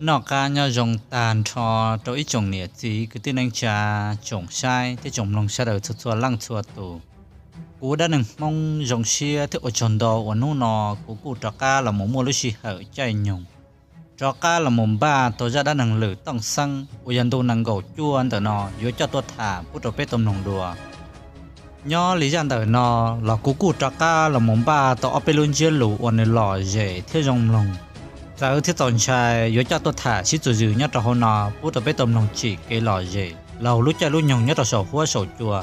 Noj qab nyob zoo tag nrho rau ib tsoom niam txiv kwv tij neej tsa, tsoom saib thiab tsoom mloog sawv daws txhua txhua leej txhua tus. Kuv Dab Neeg Hmoob zoo siab thiab ua tsaug ntau uas hnub no kuv kuj rov qab los mus muaj lub sij hawm caij nyoog rov qab los mus npaj tau zaj dab neeg Lwm Tooj Xeeb uas yog ntu nees nkaum cuaj ntawm no yuav coj tuaj tham pub rau peb tau mloog dua. Nyob li zaj ntawm no los kuv kuj rov qab los mus npaj tau ob peb lub ntsiab lus uas nws lom zem thiab zoo mloog, txawv thiab txaus ntshai yuav coj tuaj tham sib txuas zws nyob rau hauv no pub rau peb tau mloog tsim kev lom zem laug lub caij lub nyoog nyob rau saum huab saum cua.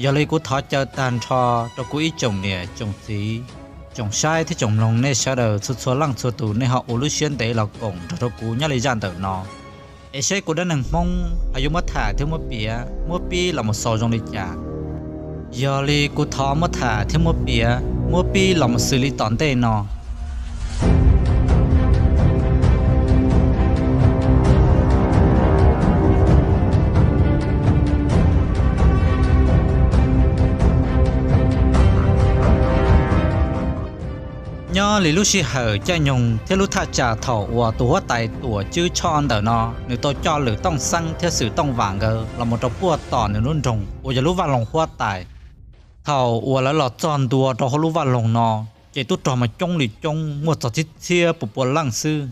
Yog li kuv thov caw tag nrho rau kuv ib tsoom niam tsoom txiv, tsoom saib thiab tsoom mloog nej sawv daws txhua txhua leej txhua tus nej ho ua lub siab ntev los koom nrog rau kuv nyob li zaj ntawm no, es saib kuv Dab Neeg Hmoob ho yuav muab tham thiab muab piav muab pib los mus xaus zoo li cas. Yog li kuv thov muab tham thiab muab piav muab pib los mus xws li tom ntej no. Nyob li lub sij hawm caij nyoog thiab lub thaj tsam thaum uas tus huab tais Tuam Tswb Tshoj ntawm no nws tau coj Lwm Tooj Xeeb thiab Xwm Tooj Vam nkawd los mus rau puag tom nws lub nroog uas yog lub vaj loog huab tais. Thaum uas lawv los txog ntua rau hauv lub vaj loog no, ces tub rog mas coob li coob muaj txog txhiab txhiab pua pua leej xwb,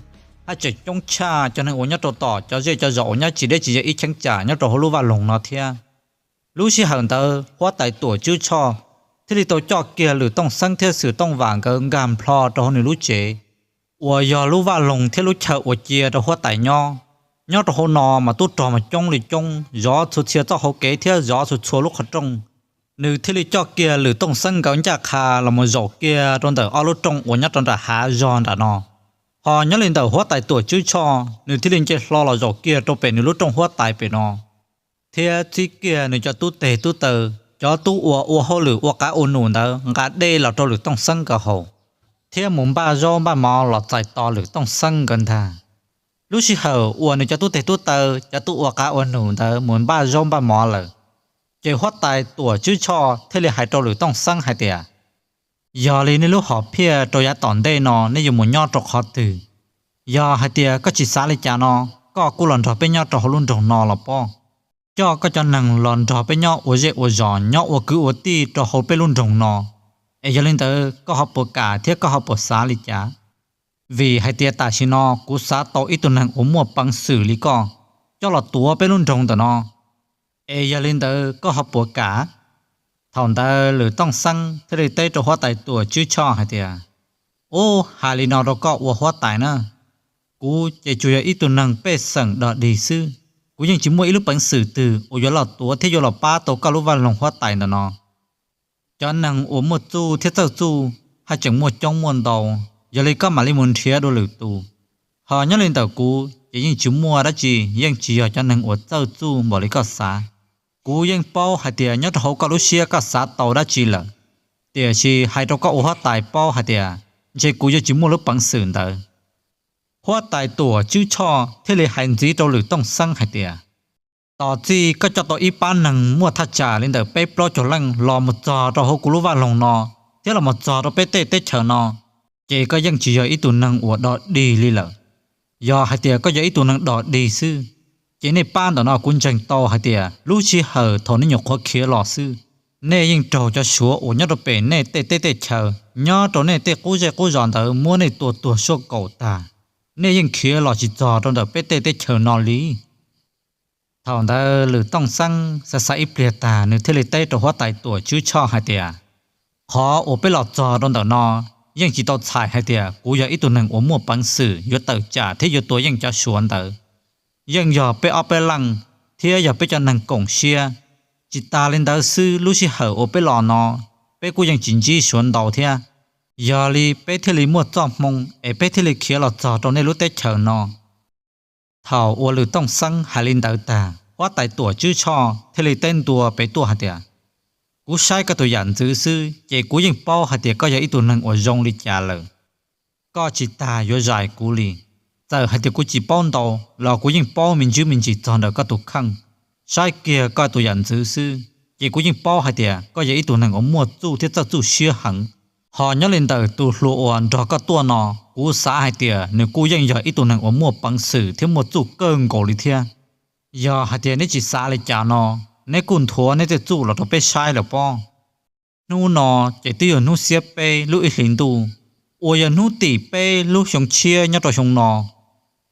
haj tseem coob tshaj cov neeg uas nyob rau tom cov zej cov zos uas nyob tsis deb tsis ze ib cheeb tsam nyob rau hauv lub vaj loog no thiab. Lub sij hawm ntawd huab tais Tuam Tswb Tshoj thiaj li tau coj kiag Lwm Tooj Xeeb thiab Xwm Tooj Vam nkawd nkag nplho rau hauv nws lub tsev uas yog lub vaj loog thiab lub chaw uas cia rau huab tais nyob. Nyob rau hauv no mas tub rog mas coob li coob zov txhua txhia txoj hauv kev thiab zov txhua txhua lub qhov rooj. Nws thiaj li coj kiag Lwm Tooj Xeeb nkawd ncaj qha los mus zaum kiag rau ntawm ob lub rooj uas nyob rau nram hav zog nram no. Ho nyob li ntawm huab tais Tuam Tswb Tshoj nws thiaj li nce hlo los zaum kiag rau pem nws lub rooj huab tais pem no, thiab txib kiag nws cov tub teg tub taw, cov tub uas ua hauj lwm ua qav ua num ntawd nqa dej los rau Lwm Tooj Xeeb nkawd haus, thiab mus npaj zaub npaj mov los txais tos Lwm Tooj Xeeb nkawd ntag. Lub sij hawm uas nws cov tub teg tub taw cov tub ua qav ua num ntawd mus npaj zaub npaj mov lawm, ces huab tais Tuam Tswb Tshoj thiaj li hais rau Lwm Tooj Xeeb hais tias, yog li nej lub hom phiaj rau yav tom ntej no nej yuav mus nyob rau qhov twg? Yog hais tias koj tsis xav li cas no, koj kuj los nrog peb nyob rau hauv lub nroog no los pob. Coj koj cov neeg los nrog peb nyob ua zej ua zos nyob ua kwv ua tij rau hauv peb lub nroog no. Es yog li ntawd koj ho puas kam thiab koj ho puas xav li cas? Vim hais tias tam sim no kuv xav tau ib tug neeg uas muaj peev xwm li koj coj los tuav peb lub nroog ntawm no. Es yog li ntawd koj ho puas kam? Thaum ntawd Lwm Tooj Xeeb thiaj li teb rau huab tais Tuam Tswb Tshoj hais tias, ub, hais li no rau koj ua huab tais na, kuv ces tsuas yog ib tug neeg pej xeem dog dig xwb, kuv yeej tsis muaj ib lub peev xwm twg uas yuav los tuav thiab yuav los pab tau koj lub vaj loog huab tais ntawm no. Cov neeg uas muaj txuj thiab txawj txuj haj tseem muaj coob muaj ntau, yog li koj mam li mus nrhiav dua lwm tus. Ho nyob li ntawm kuv ces yeej tsis muaj dab tsi, yeej tsis yog cov neeg uas txawj txuj npaum li koj xav. Kuv yeej paub hais tias nyob rau hauv koj lub siab koj xav tau dab tsi lawm, tiam sis hais rau koj ua huab tais paub hais tias ntshe kuv yuav tsis muaj lub peev xwm ntawd. Huab tais Tuam Tswb Tshoj thiaj li hais ntxiv rau Lwm Tooj Xeeb hais tias, tos txij koj coj tau ib pab neeg muaj thaj tsam li ntawm peb plaub caug leej los mus txog rau hauv kuv lub vaj loog no, thiab los mus txog rau peb tej teb chaws no, ces koj yeej tsis yog ib tug neeg uas dog dig li lawm. Yog hais tias koj yog ib tug neeg dog dig xwb, ces nej pab ntawm no kuv ntseeg tau hais tias lub sij hawm thaum nej nyuam qhuav khiav los xwb, nej yeej raug cov Suav uas nyob rau pem nej tej teb tej chaws, nyob rau nej tej qub zej qub zos ntawd muab nej tua tuag suab kaum tag, nej yeej khiav los tsis txog rau ntawm peb tej teb chaws no li. Thaum ntawd Lwm Tooj Xeeb xav xav ib pliag tag, nws thiaj li teb rau huab tais Tuam Tswb Tshoj hais tias, qhov uas peb los txog rau ntawm no yeej tsis tau txhais hais tias kuv yog ib tug neeg uas muaj peev xwm yuav tawm tsam thiab yuav tua yeej cov Suav ntawd. Yeej yog peb ob peb leej thiab yog peb cov neeg koom siab. Tsis tas li ntawd xwb, lub sij hawm uas peb los no, peb kuj yeej tsis ntsib Suav ntau thiab. Yog li peb thiaj li muaj txoj hmoo es peb thiaj li khiav los txog rau nej lub teb chaws no. Thaum uas Lwm Tooj Xeeb hais li ntawd tag, huab tais Tuam Tswb Tshoj thiaj li teb ntua pem tuaj hais tias, kuv saib koj tus yam ntxwv xwb ces kuv yeej paub hais tias koj yog ib tug neeg uas zoo li cas lawm. Koj tsis tas yuav zais kuv li. Txawm hais tias kuv tsis paub ntau los kuv yeej paub me ntsis me ntsis txog ntawm koj tus kheej. Saib kiag koj tus yam ntxwv xwb ces kuv yeej paub hais tias koj yog ib tug neeg uas muaj txuj thiab txawj txuj siab heev. Ho nyob li ntawm tus hluas uas nrog koj tuaj no, kuv xav hais tias nws kuj yeej yog ib tug neeg uas muaj peev xwm thiab muaj txuj kawg nkaus li thiab. Yog hais tias neb tsis xav li cas no, neb kuj nthuav neb tej txuj los rau peb saib lawm pob. Hnub no ces twb yog hnub xiab peb lub ib hlis ntuj, uas yog hnub tim peb lub xyoo tshiab nyob rau xyoo no.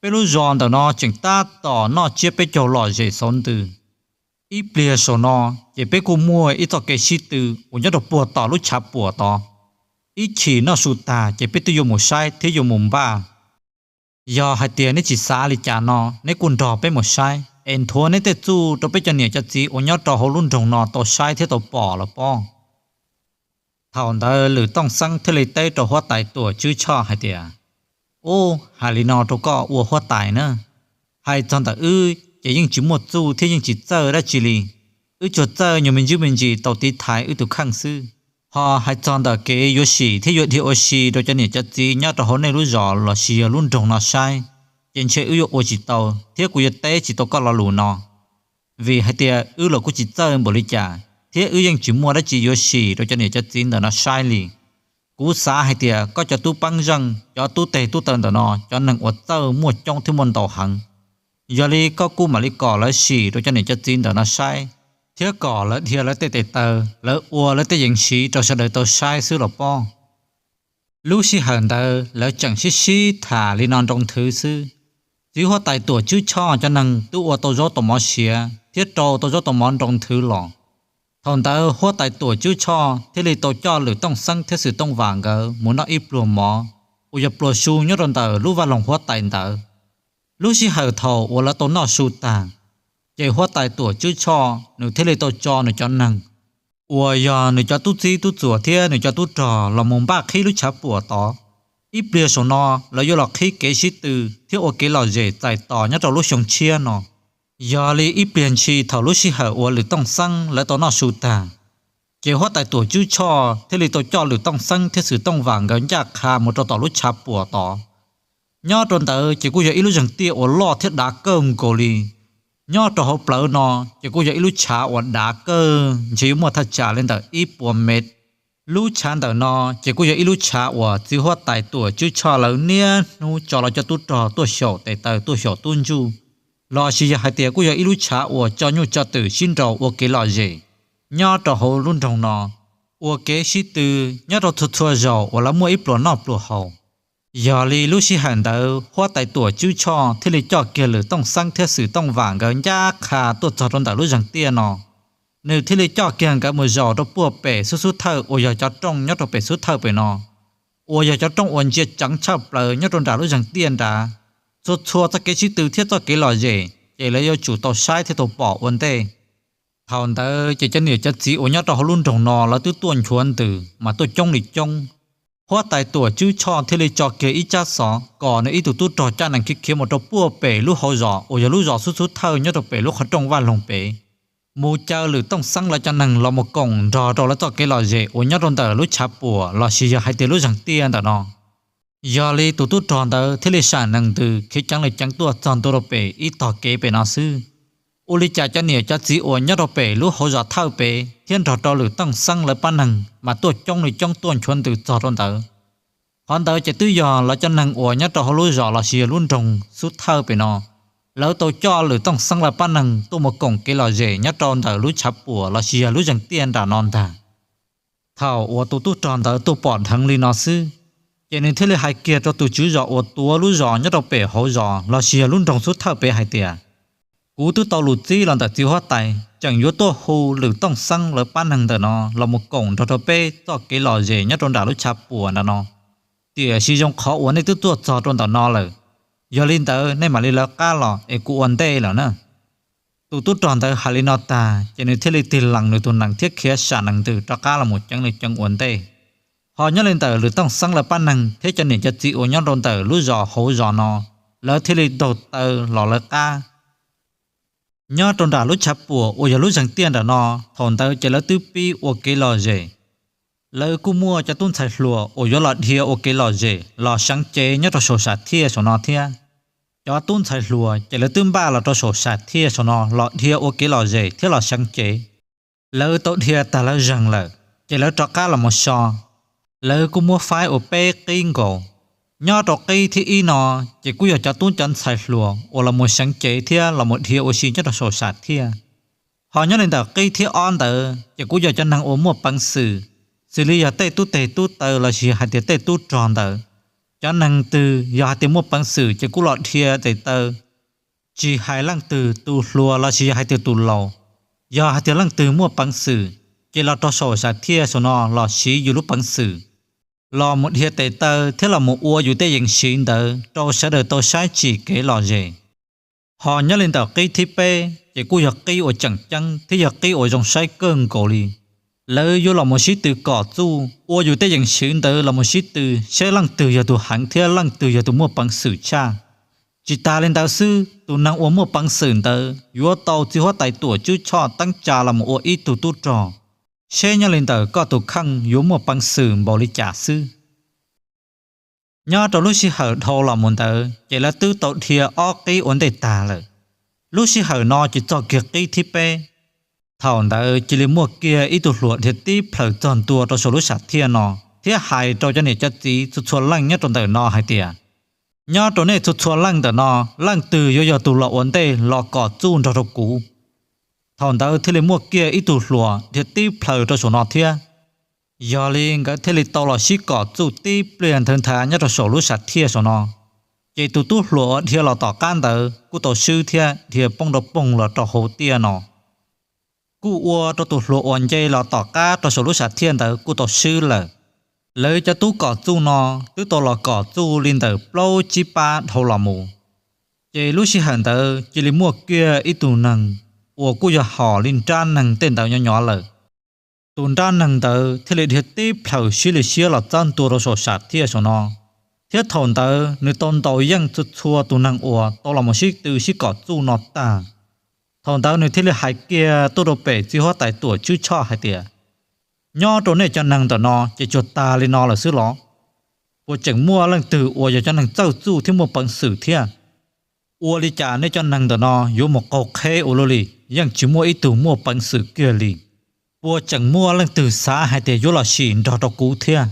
Peb lub zos ntawm no tseem tab tom noj tsiab peb caug lom zem xauv ntws. Ib pliag saum no ces peb kuj muaj ib txoj kev sib tw uas nyob rau puag tom lub tshav puam tod. Ib chim noj su tag ces peb twb yuav mus saib thiab yuav mus npaj. Yog hais tias neb tsis xav li cas no, neb kuj nrog peb mus saib es nthuav neb tej txuj rau peb cov niam cov txiv uas nyob rau hauv lub nroog no tau saib thiab tau pom los pob. Thaum ntawd Lwm Tooj Xeeb thiaj li teb rau huab tais Tuam Tswb Tshoj hais tias, Ub, hais li no rau koj ua huab tais na, hais txog ntawm wb ces yeej tsis muaj txuj thiab yeej tsis txawj dab tsi li. Wb tsuas txawj nyuag me ntsis me ntsis tau tiv thaiv wb tus kheej xwb. Ho hais txog ntawm kev yuav sim thiab yuav dhia ua si rau cov niam cov txiv nyob rau hauv nej lub zos los sis yog lub nroog no saib, ces ntshe wb yuav ua tsis tau thiab kuv yuav teb tsis tau koj lo lus no. Vim hais tias wb los kuj tsis txawj npaum li cas thiab wb yeej tsis muaj dab tsi yuav sim rau cov niam cov txiv ntawm no saib li. Kuv xav hais tias koj cov tub peeb zeej, cov tub teg tub taw ntawm no cov neeg uas txawj muaj coob thiab muaj ntau heev. Yog li koj kuj mam li kom lawv sim rau cov niam cov txiv ntawm no saib, thiab kom lawv dhia lawv tej tes taw, lawv ua lawv tej yees siv rau sawv daws tau saib xwb los pob. Lub sij hawm ntawd lawv tseem sib sib tham li no nroo nthwv xwb, txiv huab tais Tuam Tswb Tshoj cov neeg twb ua tau zaub tau mov siav thiab rau tau zaub tau mov nroo nthwv los. Thaum ntawd huab tais Tuam Tswb Tshoj thiaj li tau coj Lwm Tooj Xeeb thiab Xwm Tooj Vam nkawd mus noj ib pluag mov uas yog pluag su nyob rau ntawm lub vaj loog huab tais ntawd. Lub sij hawm thaum uas lawv tau noj su tag, ces huab tais Tuam Tswb Tshoj nws thiaj li tau tso nws cov neeg uas yog nws cov tub txib tub txuas thiab nws cov tub rog los mus npaj qhib lub tshav puam tod. Ib pliag saum no lawv yuav los qhib kev sib tw thiab ua kev lom zem txais tos nyob rau lub xyoo tshiab no. Yog li ib pliag ntshis thaum lub sij hawm uas Lwm Tooj Xeeb lawv tau noj su tag, ces huab tais Tuam Tswb Tshoj thiaj li tau coj Lwm Tooj Xeeb thiab Xwm Tooj Vam nkawd ncaj qha mus rau tom lub tshav puam tod. Nyob rau ntawd ces kuj yog ib lub zeeg tiaj uas loj thiab dav kawg nkaus li. Nyob rau hauv plawv no ces kuj yog ib lub tshav uas dav kawg ntshe yuav muaj thaj tsam li ntawm ib puas mev. Lub tshav ntawm no ces kuj yog ib lub tshav uas txiv huab tais Tuam Tswb Tshoj lawv niaj hnub tso lawv cov tub rog tuaj xyaum tes taw tuaj xyaum tub ntsuj, los sis yog hais tias kuj yog ib lub tshav uas tso nyuj tso twm sib nraus ua kev lom zem nyob rau hauv lub nroog no, ua kev sib tw nyob rau txhua txhua zaus uas lawv muaj ib pluas noj pluas haus. Yog li lub sij hawm ntawd huab tais Tuam Tswb Tshoj thiaj li coj kiag Lwm Tooj Xeeb thiab Xwm Tooj Vam nkawd ncaj qha tuaj txog rau ntawm lub zeeg tiaj no. Nws thiaj li coj kiag nkawd mus zaum rau puag pem xub xub thawj uas yog cov rooj nyob rau pem xub thawj pem no, uas yog cov rooj uas ntsia tseev tshaj plaws nyob rau nram lub zeeg tiaj nrad. Txhua txhua txoj kev sib tw thiab txoj kev lom zem ces lawv yuav tsum tau saib thiab tau pom ua ntej. Thaum ntawd ces cov niam cov txiv uas nyob rau hauv lub nroog no lawv twb tuaj nchuav ntws mas tuaj coob li coob. Huab tais Tuam Tswb Tshoj thiaj li tso kiag ib tsab xov kom nws ib tug tub rog caj nees khiav khiav mus rau puag pem lub hauv zos uas yog lub zos xub xub thawj nyob rau pem lub qhov rooj vaj loog pem, mus caw Lwm Tooj Xeeb lawv cov neeg los mus koom nrog rau lawv txoj kev lom zem uas nyob rau ntawm lub tshav puam los sis yog hais tias lub zeeg tiaj ntawm no. Yog li tus tub rog ntawd thiaj li sam nees ntws khiav ceev li ceev tuaj txog ntua rau pem ib tog kev pem no xwb. Ua li cas cov niam cov txiv uas nyob rau pem lub hauv zos thawj pem thiab nrog rau Lwm Tooj Xeeb lawv pab neeg mas tuaj coob li coob tuaj nchuav ntws txog rau ntawd. Qhov ntawd ces twb yog lawv cov neeg uas nyob rau hauv lub zos los sis yog lub nroog xub thawj pem no, lawv tau coj Lwm Tooj Xeeb lawv pab neeg tuaj mus koom kev lom zem nyob rau ntawm lub tshav puam los sis yog lub zeeg tiaj nram no ntag. Thaum uas tus tub rog ntawd tuaj pom dheev li no xwb, ces nws thiaj li hais kiag rau tus tswv zos uas tuav lub zos nyob rau pem hauv zos los sis yog lub nroog xub thawj pem hais tias, kuv twb tau lus txib los ntawm txiv huab tais tseem yuav tuaj hu Lwm Tooj Xeeb lawv pab neeg ntawm no los mus koom nrog rau peb txoj kev lom zem nyob rau nram lub tshav puam nram no. Tiam sis zoo qhov uas nej twb tuaj txog rau ntawm no lawm, yog li ntawd nej mam li lawv qab los es kuv ua ntej lawm na. Tus tub rog ntawd hais li no tag ces nws thiaj li tig lees nws tus nees thiab khiav sam nees ntws rov qab los mus ceev li ceev ua ntej. Ho nyob li ntawm Lwm Tooj Xeeb lawv pab neeg thiab cov niam cov txiv uas nyob rau ntawm lub zos hauv zos no, lawv thiaj li ntaug taw los lawv qab. Nyob rau nram lub tshav puam uas yog lub zeeg tiaj nram no, thaum ntawd ces lawv twb pib ua kev lom zem. Lawv kuj muaj cov tub ntxhais hluas uas yuav los dhia ua kev lom zem los seev cev nyob rau saum sam thiaj saum no thiab. Cov tub ntxhais hluas ces lawv twb npaj los rau saum sam thiaj saum no los dhia ua kev lom zem thiab los seev cev. Lawv tau dhia tag lawv zeeg lawm, ces lawv rov qab los mus so. Lawv kuj muab faib ua peb qib nkaus. Nyob rau qib thib ib no ces kuj yog cov tub cov ntxhais hluas uas los mus seev cev thiab los mus dhia ua si nyob rau saum sam thiaj. Ho nyob li ntawm qib thib ob ntawd ces kuj yog cov neeg uas muaj peev xwm, xws li yog tej tub teg tub taw lossis hais tias tej tub rog ntawd. Cov neeg twg yog hais tias muaj peev xwm ces kuj los dhia tes taw, tsis hais leej twg tus hluas lossis yog hais tias tus laus. Yog hais tias leej twg muaj peev xwm ces los rau saum sam thiaj saum no los siv yus lub peev xwm los mus dhia tes taw thiab los mus ua yus tej yees siv ntawd rau sawv daws tau saib tsim kev lom zem. Ho nyob li ntawm qib thib peb ces kuj yog qib uas tseem ceeb thiab yog qib uas zoo saib kawg nkaus li. Lawv yuav los mus sib tw kom txuj ua yus tej yees siv ntawd los mus sib tw seb leej twg yog tus heev thiab leej twg yog tus muaj peev xwm tshaj. Tsis tas li ntawd xwb, tus neeg uas muaj peev xwm ntawd yuav tau txiv huab tais tuam tswb tshoj teeb tsa los mus ua ib tug tub rog, seb nyob li ntawm koj tus kheej yuav muaj peev xwm npaum li cas xwb. Nyob rau lub sij hawm dhau los mus ntawd ces lawv twb tau dhia ob qib ua ntej tag lawm. Lub sij hawm no ces txog kiag qib thib peb. Thaum ntawd cia li muaj kiag ib tug hluas dhia tib plhaws txog ntua rau saum lub sam thiaj no thiab hais rau cov niam cov txiv txhua txhua leej nyob rau ntawm no hais tias, nyob rau nej txhua txhua leej ntawm no, leej twg yuav yog tus los ua ntej los kom txuj nrog rau kuv? Thaum ntawd thiaj li muaj kiag ib tug hluas dhia tib plhaws rau saum no thiab. Yog li nkawd thiaj li tau los sib kom txuj tib pliag nthawv nthav nyob rau saum lub sam thiaj saum no. Ces tus tub hluas uas dhia los tom qab ntawd kuj tau swb thiab dhia poob rau poog los rau hauv tiaj no. Kuj ua rau tus hluas uas nce los tom qab rau saum lub sam thiaj ntawd kuj tau swb lawm. Lawv cov tub kom txuj no twb tau los kom txuj li ntawm plaub tsib pab dhau los mus. Ces lub sij hawm ntawd cia li muaj kiag ib tug neeg uas kuj yog hom li nrab neeg tej ntawd nyob nyob lawm. Tus nrab neeg ntawd thiaj li dhia tib plhaws sib li siab los txawb ntua rau saum sam thiaj saum no, thiab thaum ntawd nws tau ntaus yeej txhua txhua tus neeg uas tau los mus sib tw sib kom txuj no tag. Thaum ntawd nws thiaj li hais kiag tuaj rau pem txiv huab tais tuam tswb tshoj hais tias, nyob rau nej cov neeg ntawm no ces tsuas tas li no lawm xwb los? Puas tseem muaj leej twg uas yog cov neeg txawj txuj thiab muaj peev xwm thiab? Ua li cas nej cov neeg ntawm no yuav mus qaug qheb ua luaj li, yeej tsis muaj ib tug muaj peev xwm kiag li? Puas tseem muaj leej twg xav hais tias yuav los sim nrog rau kuv thiab?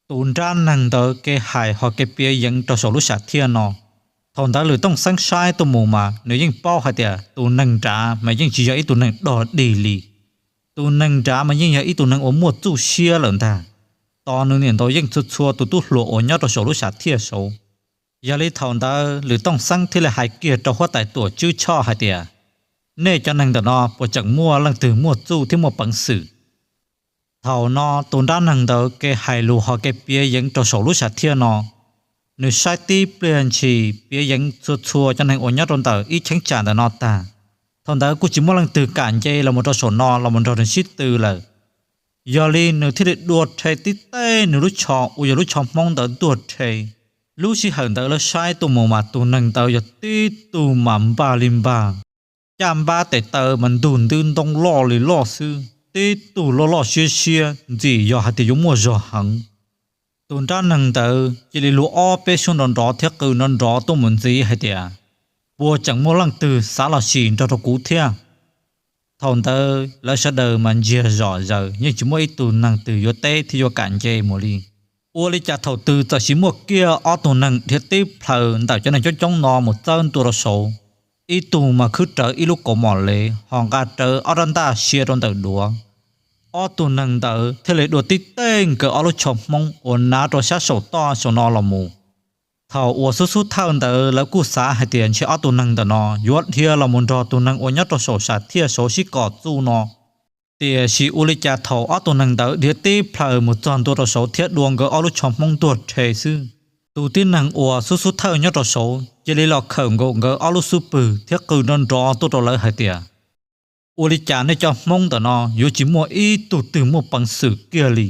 Tus nrab neeg ntawd kev hais ho kev piav yeev rau saum lub sam thiaj no. Thaum ntawd Lwm Tooj Xeeb saib tuaj mus mas nws yeej paub hais tias tus neeg nrad mas yeej tsis yog ib tug neeg dog dig li. Tus neeg nrad mas yeej yog ib tug neeg uas muaj txuj siab lawm ntag. Tos nws niam ntaus yeej txhua txhua tus tub hluas uas nyob rau saum lub sam thiaj saud. Yog li thaum ntawd Lwm Tooj Xeeb thiaj li hais kiag rau huab tais tuam tswb tshoj hais tias, nej cov neeg ntawm no puas tseem muaj leej twg muaj txuj thiab muaj peev xwm? Thaum no tus nrab neeg ntawd kev hais lus ho kev piav yeev rau saum lub sam thiaj no, nws saib tib pliag ntshis piav yeev txhua txhua cov neeg uas nyob rau ntawm ib cheeb tsam ntawm no tag. Thaum ntawd kuj tsis muaj leej twg kam nce los mus rau saum no los mus nrog nws sib tw lawm. Yog li nws thiaj li dua rhe tib teg nws lub tsho uas yog lub tsho Hmoob ntawd ntuag rhe. Lub sij hawm ntawd lawv saib tuaj mus mas tus neeg ntawd yog tib tug mas npag li npag, caj npab tes taw mas ntug ntwb ntoo loj li loj xwb, tib tug loj loj siab siab ntxim yog hais tias yuav muaj zog heev. Tus nrab neeg ntawd cia li luag ob peb suab nrov nrov thiab qw nrov nrov tuaj mus ntxiv hais tias, puas tseem muaj leej twg xav los sim nrog rau kuv thiab? Thaum ntawd lawv sawv daws mas ntsiag zom zaws yeej tsis muaj ib tug neeg twg yuav teb thiab yuav kam nce mus li. Ua li cas thaum twg txawm sis muaj kiag ob tug neeg dhia tib plhaws ntawm cov neeg coob coob no mus txawb ntua rau saud, ib tug mas khwb rawv ib lub kaus mom lev ho nqa rawv ob rab ntaj sia rau ntawm duav. Ob tug neeg ntawd thiaj li dua tib teg nkawd ob lub tsho Hmoob uas hnav rau sab saum toj saum no los mus. Thaum uas xub xub thawj ntawd lawv kuj xav hais tias ntshe ob tug neeg ntawm no yuav dhia los mus nrog tus neeg uas nyob rau saum sam thiaj saud sib kom txuj no. Tiam sis ua li cas thaum ob tug neeg ntawd dhia tib plhaws mus txog ntua rau saud thiab dua nkawd ob lub tsho Hmoob ntuag rhe xwb, tus tib neeg uas xub xub thawj nyob rau saud cia li los khawm nkaus nkawd ob lub xub pwg thiab qw nrov nrov tuaj rau lawv hais tias, ua li cas nej cov Hmoob ntawm no yuav tsis muaj ib tug twg muaj peev xwm kiag li?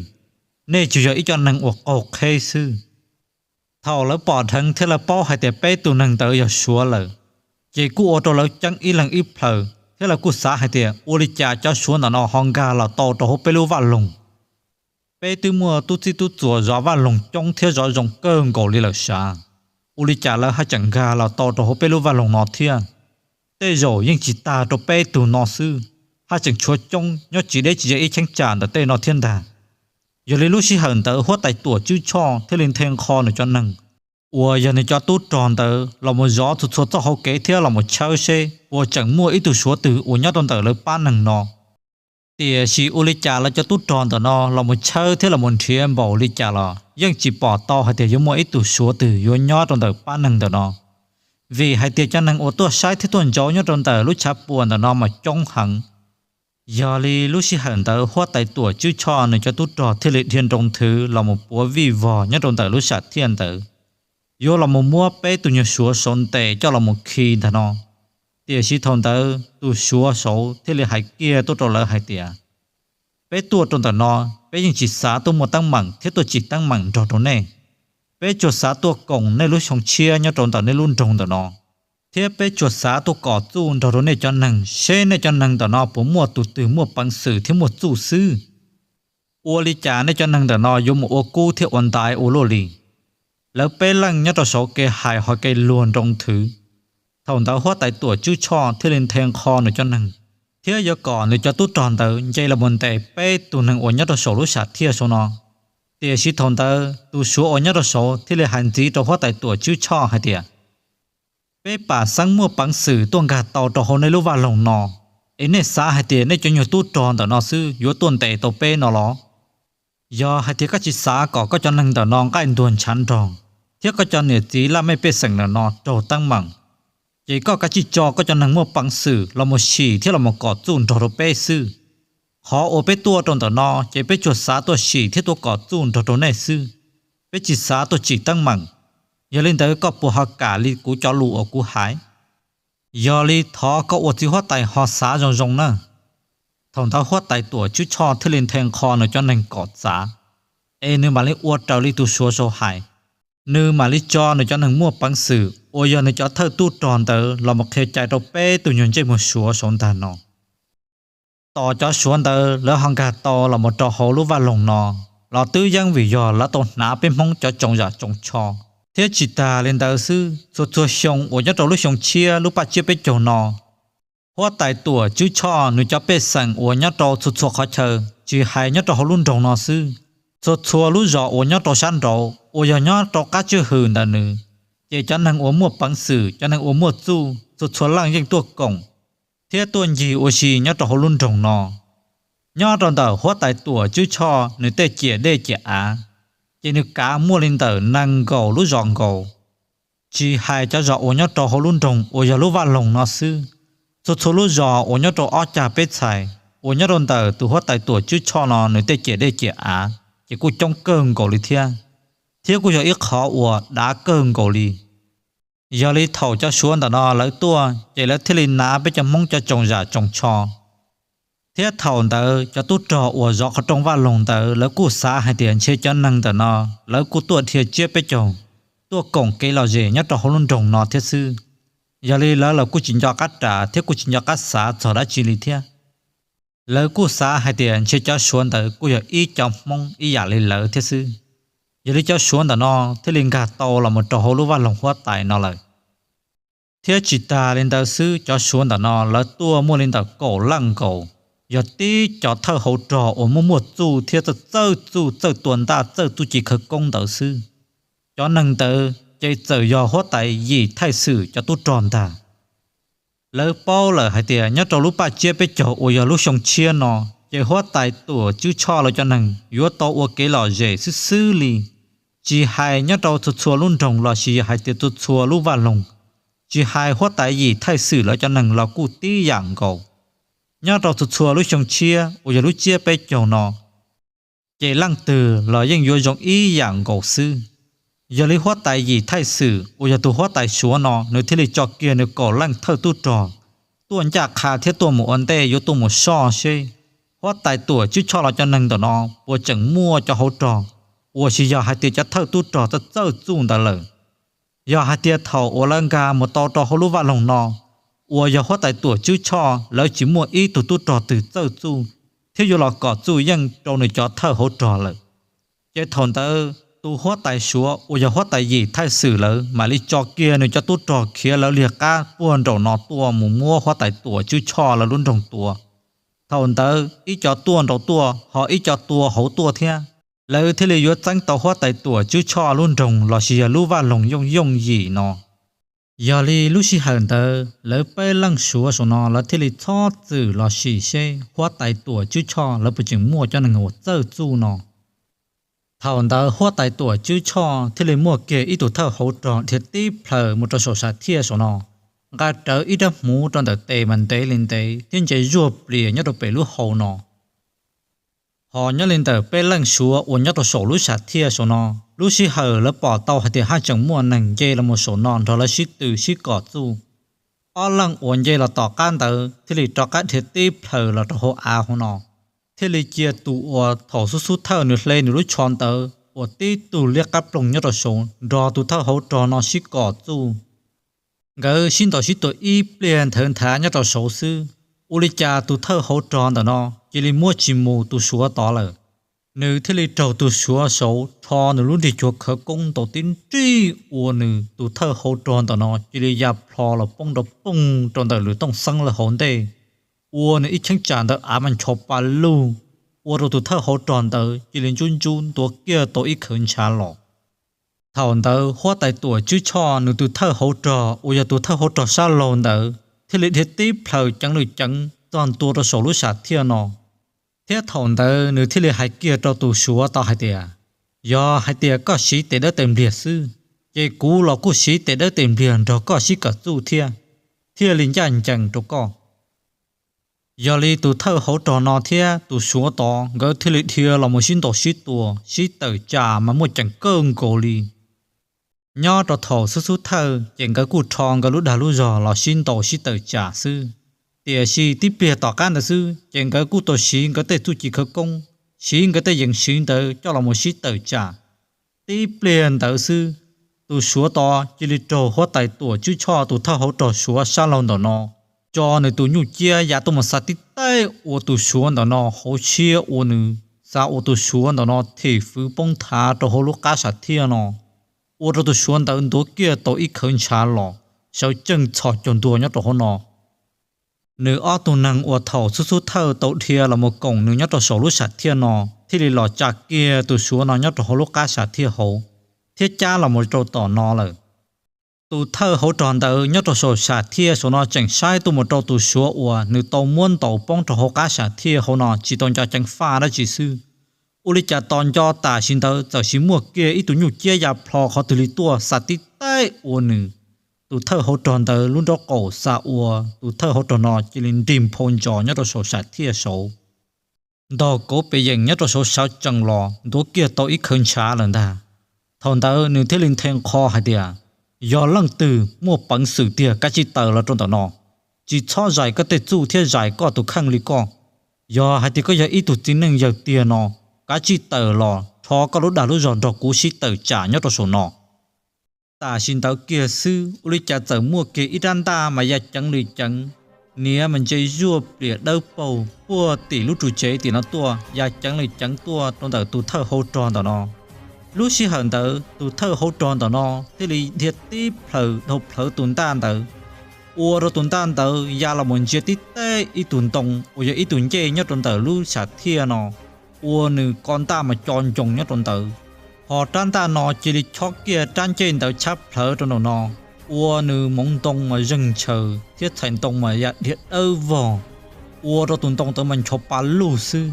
Nej tsuas yog ib co neeg uas qaug qheb xwb. Thaum lawv pom dheev thiab lawv paub hais tias peb tug neeg ntawd yog Suav lawm, ces kuj ua rau lawv ceeb ib leeg ib plhaws thiab lawv kuj xav hais tias ua li cas cov Suav ntawm no ho nkag los tau rau hauv peb lub vaj loog. Peb twb muaj tub txib tub txuas zov vaj loog coob thiab zov zoo kawg nkaus li lawm sav, ua li cas lawv haj tseem nkag los tau rau hauv peb lub vaj loog no thiab? Tej zaum yeej tsis tag rau peb tug no xwb, haj tseem tshuav coob nyob tsis deb tsis ze ib cheeb tsam ntawm tej no thiab ntag. Yog li lub sij hawm ntawd huab tais Tuam Tswb Tshoj thiaj li nthe nqho nws cov neeg uas yog nws cov tub rog ntawd los mus zov txhua txhua txoj hauv kev thiab los mus tshawb seb puas tseem muaj ib tug Suav twg uas nyob rau ntawm lawv pab neeg no. Tiam sis ua li cas lawv cov tub rog ntawm no los mus tshawb thiab los mus nrhiav npaum li cas los yeej tsis pom tau hais tias yuav muaj ib tug Suav twg yuav nyob rau ntawm pab neeg ntawm no, vim hais tias cov neeg uas tuaj saib thiab tuaj ntsoov nyob rau ntawm lub tshav puam ntawm no mas coob heev. Yog li lub sij hawm ntawd huab tais Tuam Tswb Tshoj nws cov tub rog thiaj li dhia nroo nthwv los mus puav vij vog nyob rau ntawm lub sam thiaj ntawd, yuav los mus muab peb tug nyuag Suav saud ntes coj los mus khi ntag no. Tiam sis thaum ntawd tus Suav saud thiaj li hais kiag tuaj rau lawv hais tias, peb tuaj rau ntawm no, peb yeej tsis xav tuaj muaj teeb meem thiab tuaj tsim teeb meem nrog rau nej. Peb tsuas xav tuaj koom nej lub xyoo tshiab nyob rau ntawm nej lub nroog ntawm no, thiab peb tsuas xav tuaj kom txuj nrog rau nej cov neeg seb nej cov neeg ntawm no puas muaj tus twg muaj peev xwm thiab muaj txuj xwb. Ua li cas nej cov neeg ntawm no yuav mus ua kub thiab ua ntaiv ua luaj li? Lawv peb leej nyob rau saum kev hais ho kev luag nroo nthwv. Thaum ntawd huab tais Tuam Tswb Tshoj thiaj li nthe nqho nws cov neeg, thiab yuav kom nws cov tub rog ntawd nce los mus ntes peb tug neeg uas nyob rau saum lub sam thiaj saud no. Tiam sis thaum ntawd tus Suav uas nyob rau saud thiaj li hais ntxiv rau huab tais Tuam Tswb Tshoj hais tias, peb pam xeeb muaj peev xwm tuaj nkag tau rau hauv nej lub vaj loog no, es nej xav hais tias nej cov nyuag tub rog ntawm no xwb yuav tuaj ntes tau peb no los? Yog hais tias koj tsis xav kom koj cov neeg ntawm no nqaij ntuag ntshav nrog, thiab koj cov niam txiv laj mej pej xeem ntawm no raug teeb meem, ces koj kav tsij tso koj cov neeg muaj peev xwm los mus sim thiab los mus kom txuj nrog rau peb xwb. Qhov uas peb tuaj rau ntawm no ces peb tsuas xav tuaj sim thiab tuaj kom txuj nrog rau nej xwb, peb tsis xav tuaj tsim teeb meem. Yog li ntawd koj puas ho kam li kuv cov lus uas kuv hais? Yog li thov koj ua txiv huab tais ho xav zoo zoo na. Thaum ntawd huab tais Tuam Tswb Tshoj thiaj li nthe nqho nws cov neeg kom txav, es nws mam li ua raws li tus Suav saud hais. Nws mam li tso nws cov neeg muaj peev xwm uas yog nws cov thawj tub rog ntawd los mus qhia cai rau peb tug nyuag ntsej muag Suav saud ntag no. Tos cov Suav ntawd lawv ho nkag tau los mus rau hauv lub vaj loog no los twb yeej vim yog lawv tau hnav peb Hmoob cov tsoos zam tsoos tsho, thiab tsis tas li ntawd xwb, txhua txhua xyoo uas nyob rau lub xyoo tshiab lub paj tsiab peb caug no, huab tais Tuam Tswb Tshoj nws cov pej xeem uas nyob rau txhua txhua qhov chaw, tsis hais nyob rau hauv lub nroog no xwb, txhua txhua lub zos uas nyob rau sab nraud uas yog nyob rau qab tswj hwm ntawm nws, ces cov neeg uas muaj peev xwm, cov neeg uas muaj txuj, txhua txhua leej yeej tuaj koom thiab tuaj ncig ua si nyob rau hauv lub nroog no. Nyob rau ntawm huab tais Tuam Tswb Tshoj nws tej ciam dej ciam av, ces nws kav muaj li ntawm nees nkaum lub zos nkaus. Tsis hais cov zos uas nyob rau hauv lub nroog uas yog lub vaj loog no xwb, txhua txhua lub zos uas nyob rau ob cag peb txhais uas nyob rau ntawm tus huab tais Tuam Tswb Tshoj no nws tej ciam dej ciam av ces kuj coob kawg nkaus li thiab, thiab kuj yog ib qhov uas dav kawg nkaus li. Yog li thaum cov Suav ntawm no lawv tuaj ces lawv thiaj li hnav peb cov Hmoob cov tsoos zam tsoos tsho. Thiab thaum ntawd cov tub rog uas zov qhov rooj vaj loog ntawd lawv kuj xav hais tias ntshe cov neeg ntawm no lawv kuj tuaj dhia tsiab peb caug, tuaj koom kev lom zem nyob rau hauv lub nroog no thiab xwb. Yog li lawv los kuj tsis nco qab ras thiab kuj tsis nco qab xav txog dab tsi li thiab. Lawv kuj xav hais tias ntshe cov Suav ntawd kuj yog ib cov Hmoob ib yam li lawv thiab xwb. Yog li cov Suav ntawm no thiaj li nkag tau los mus rau hauv lub vaj loog huab tais no lawm. Thiab tsis tas li ntawd xwb, cov Suav ntawm no lawv tuaj muaj li ntawm kaum leej nkaus, yog tib cov thawj hauv rog uas muaj muaj txuj thiab txawj txawj txuj, txawj tua ntaj, txawj txuj ci khawv koob ntawd xwb. Cov neeg ntawd ces txawm yog huab tais Yim Thaij Xwm cov tub rog ntag. Lawv paub lawm hais tias nyob rau lub paj tsiab peb caug uas yog lub xyoo tshiab no, ces huab tais Tuam Tswb Tshoj lawv cov neeg yuav tau ua kev lom zem xwb xwb li, tsis hais nyob rau txhua txhua lub nroog los sis yog hais tias txhua txhua lub vaj loog, tsis hais huab tais Yim Thaij Xwm lawv cov neeg los kuj tib yam nkaus. Nyob rau txhua txhua lub xyoo tshiab uas yog lub tsiab peb caug no, ces leej twg los yeej yuav zoo ib yam nkaus xwb. Yog li huab tais Yim Thaij Xwm uas yog tus huab tais Suav no nws thiaj li tso kiag nws kaum leej thawj tub rog tuaj ncaj qha thiab tuaj mus ua ntej yuav tuaj mus soj seb huab tais Tuam Tswb Tshoj los cov neeg ntawm no puas tseem muaj cov hauv rog uas tsis yog hais tias cov thawj tub rog txawj txawj txuj ntawd lawm. Yog hais tias thaum uas lawv nkag mus tau rau hauv lub vaj loog no uas yog huab tais Tuam Tswb Tshoj lawv tsis muaj ib tug tub rog twg txawj txuj thiab yuav los kom txuj yeej rau nws cov thawj hauv rog lawm, ces thaum ntawd tus huab tais Suav uas yog huab tais Yim Thaij Xwm lawv mam li tso kiag nws cov tub rog khiav lawv liag qab puag nraum no tuaj mus muab huab tais Tuam Tswb Tshoj lawv lub nroog tua. Thaum ntawd ib co tuaj nraud tuaj ho ib co tua hauv tuaj thiab. lawv thiaj li yuav txeeb tau huab tais Tuam Tswb Tshoj lub nroog lossis yog lub vaj loog yooj yooj yim no. Yog li lub sij hawm ntawd lawv peb leej Suav saum no lawv thiaj li txhob txwm los sim seb huab tais Tuam Tswb Tshoj lawv puas tseem muaj cov neeg uas txawj txuj no. Thaum ntawd huab tais Tuam Tswb Tshoj thiaj li muaj kiag ib tug thawj hauv rog dhia tib plhaws mus rau saum sam thiaj saum no, nqa rawv ib rab hmuv rau ntawm tes mas ntev li ntev thiab ntse zuag plias nyob rau pem lub hau no. Hos nyob li ntawm peb leej Suav uas nyob rau saum lub sam thiaj saum no, lub sij hawm lawv pom tau hais tias haj tseem muaj neeg nce los mus saum no nrog lawv sib tw sib kom txuj. Ob leej uas nce los tom qab ntawd thiaj li rov qab dhia tib plhaws los rau hauv av hauv no, thiaj li cia tus uas thaum xub xub thawj nws hle nws lub tsho ntawd uas tib tug liab qab ploog nyob rau saud nrog tus thawj hauv rog no sib kom txuj. Nkawd sib ntaus sib tua ib pliag nthawv nthav nyob rau saud xwb, ua li cas tus thawj hauv rog ntawm no cia li muab tsis mus tus Suav tod lawm. Nws thiaj li raug tus Suav saud rho nws lub nrig cuag khawv koob ntaus tib nrig ua nws tus thawj hauv rog ntawm no cia li ya plho los poob rau poog rau ntawm lwm tooj xeeb lawm hauv ntej, ua nws ib cheeb tsam ntawd av mas ncho pa lug, ua rau tus thawj hauv rog ntawd cia li ntsub ntsub ntuav kiag tau ib khawv ntshav los. Thaum ntawd huab tais Tuam Tswb Tshoj nws tus thawj hauv rog uas yog tus thawj hauv rog sab laug ntawd thiaj li dhia tib plhaws ceev lwm ceev txog ntua rau saum lub sam thiaj no, thiab thaum ntawd nws thiaj li hais kiag rau tus Suav tod hais tias, yog hais tias koj siv tes dawb tes npliag xwb, ces kuv los kuj siv tes dawb tes npliag nrog koj sib kom txuj thiab, thiaj li ncaj ncees rau koj. Yog li tus thawj hauv rog no thiab tus Suav tod nkawd thiaj li dhia los mus sib ntaus sib tua sib tawm tsam mas muaj ceem kawg nkaus li. Nyob rau thaum xub xub thawj ces nkawd kuj rho nkawd lub dag lub zog los sib ntaus sib tawm tsam xwb, tiam sis tib pliag tom qab ntawd xwb ces nkawd kuj tau siv nkawd tej txuj ci khawv koob, siv nkawd tej yees siv ntawd coj los mus sib tawm tsam. Tib pliag ntawd xwb, tus Suav tod cia li raug huab tais Tuam Tswb Tshoj tus thawj hauv rog Suav sab laug ntawm no tso nws tus nyuj ciab ya tuaj mus xa tib taij ua tus Suav ntawm no hauv siab ua nws, xa ua tus Suav ntawm no thim fwv poob thav rau hauv lub qab sam thiaj no, ua rau tus Suav ntawd ntuav kiag tau ib khawv ntshav los, sawv tsees txhos caug ntuag nyob rau hauv no. Nws ob tug neeg uas thaum xub xub thawj tau dhia los mus koom nws nyob rau saum lub sam thiaj no thiaj li los tsa kiag tus Suav no nyob rau hauv lub qab sam thiaj hauv, thiab cab los mus rau tom no lawm. Tus thawj hauv rog ntawd nyob rau saum sam thiaj saum no tseem saib tuaj mus rau tus Suav uas nws tau muab ntaus poob rau hauv qab sam thiaj hauv no tsis tau nco ceev faj dab tsi xwb. Ua li cas tos nco tam sim ntawd txawm sis muaj kiag ib tug nyuj ciab ya plho qhov twg li tuaj xa tib taij ua nws. Tus thawj hauv rog ntawd lub nraub qaum xa ua tus thawj hauv rog no cia li nrig nphau ntsos nyob rau saum sam thiaj saud, ntog kauv pes yeem nyob rau saud sawv tsees los ntuav kiag tau ib khawv ntshav lawm ntag. Thaum ntawd nws thiaj li nthe nqho hais tias, yog leej twg muaj peev xwm tiag kav tsij tawm los rau ntawm no, tsis txhob zais koj tej txuj thiab zais koj tus kheej li koj. Yog hais tias koj yog ib tug txiv neej yawg tiag no, kav tsij tawm los rho koj lub dag lub zog nrog kuv sib tawm tsam nyob rau saum no. Tam sim ntawd kiag xwb ua li cas txawm muaj kiag ib rab ntaj mas ya ceev li ceev, niam mas ntse zuaj plias dawb paug puag tim lub ru tsev tim no tuaj ya ceev li ceev tuaj rau ntawm tus thawj hauv rog ntawm no. Lub sij hawm ntawd tus thawj hauv rog ntawm no thiaj li dhia tib plhaws dhau plhawv tus ntaj ntawd, ua rau tus ntaj ntawd ya los mus ntsia tib teb ib tug ntoo uas yog ib tug ncej nyob rau ntawm lub sam thiaj no, ua nws ko ntaj mas co ncoo nyob rau ntawd. Ho rab ntaj no cia li chob kiag rab ncej ntawd tshab plhawv rau nraum no, ua nws moov ntoo mas zeeg ntshaws thiab txhais ntoo mas ya dhia dawb vog, ua rau tus ntoo ntawd mas ncho pa lug xwb.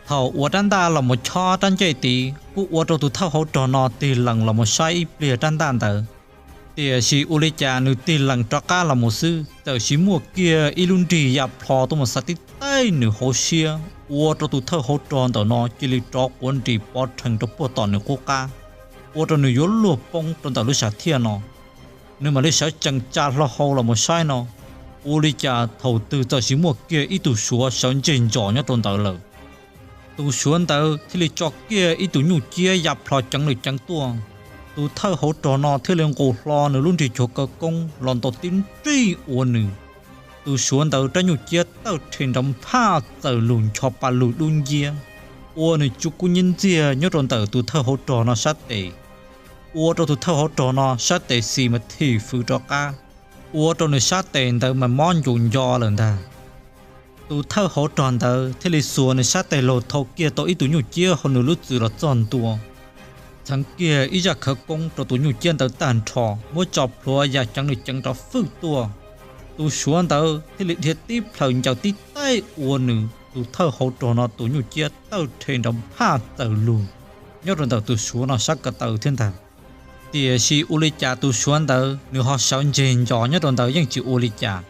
Thaum uas rab ntaj los mus chob rab ncej tid kuj ua rau tus thawj hauv rog no tig lees los mus saib ib pliag rab ntaj ntawd. Tiam sis ua li cas nws tig lees rov qab los mus xwb txawm sis muaj kiag ib lub nrig ya plho tuaj mus xa tib teb nws hauv siab, ua rau tus thawj hauv rog ntawm no cia li rov quav nris pov rhees rau puag tom nws qub qab, ua rau nws yuav luag poob rau ntawm lub sam thiaj no. Nws mam li sawv tsees tsa hlo hau los mus saib no, ua li cas thaum twg txawm sis muaj kiag ib tug Suav sawv ntseg ntsos nyob rau ntawd lawm. Tus Suav ntawd thiaj li tso kiag ib tug nyuj ciab ya plho ceev li ceev tuaj. Tus thawj hauv rog no thiaj li nqus hlo nws lub nrig cuag kaw koob los ntaus tib nrig ua nws. Tus Suav ntawd rab nyuj ciab tawj rhe nrov nphaj txawm lug ncho pa lug dub nciab, ua nws tsu kub nyiab ntxiag nyob rau ntawm tus thawj hauv rog no sab tes, ua rau tus thawj hauv rog no sab tes xis mas thim fwv rov qab, ua rau nws sab tes ntawd mas mob ncus nco lawm ntag. Tus thawj hauv rog ntawd thiaj li xuas nws sab tes laug thau kiag tau ib tug nyuj ciab hauv nws lub txwm los txog ntua, txheev kiag ib zaj khawv koob rau tus nyuj ciab ntawd tag nrho, muab tso plhuav ya ceev li ceev rov fwj tuaj. Tus Suav ntawd thiaj li dhia tib plhaws ncaws tib taij ua nws tus thawj hauv rog no tus nyuj ciab tawg rhe nrov phaj txawm lug nyob rau ntawm tus Suav no sab ko taw thiab ntag. Tiam sis ua li cas tus Suav ntawd nws ho sawv ntseg ncos nyob rau ntawd yeej tsis ua li cas.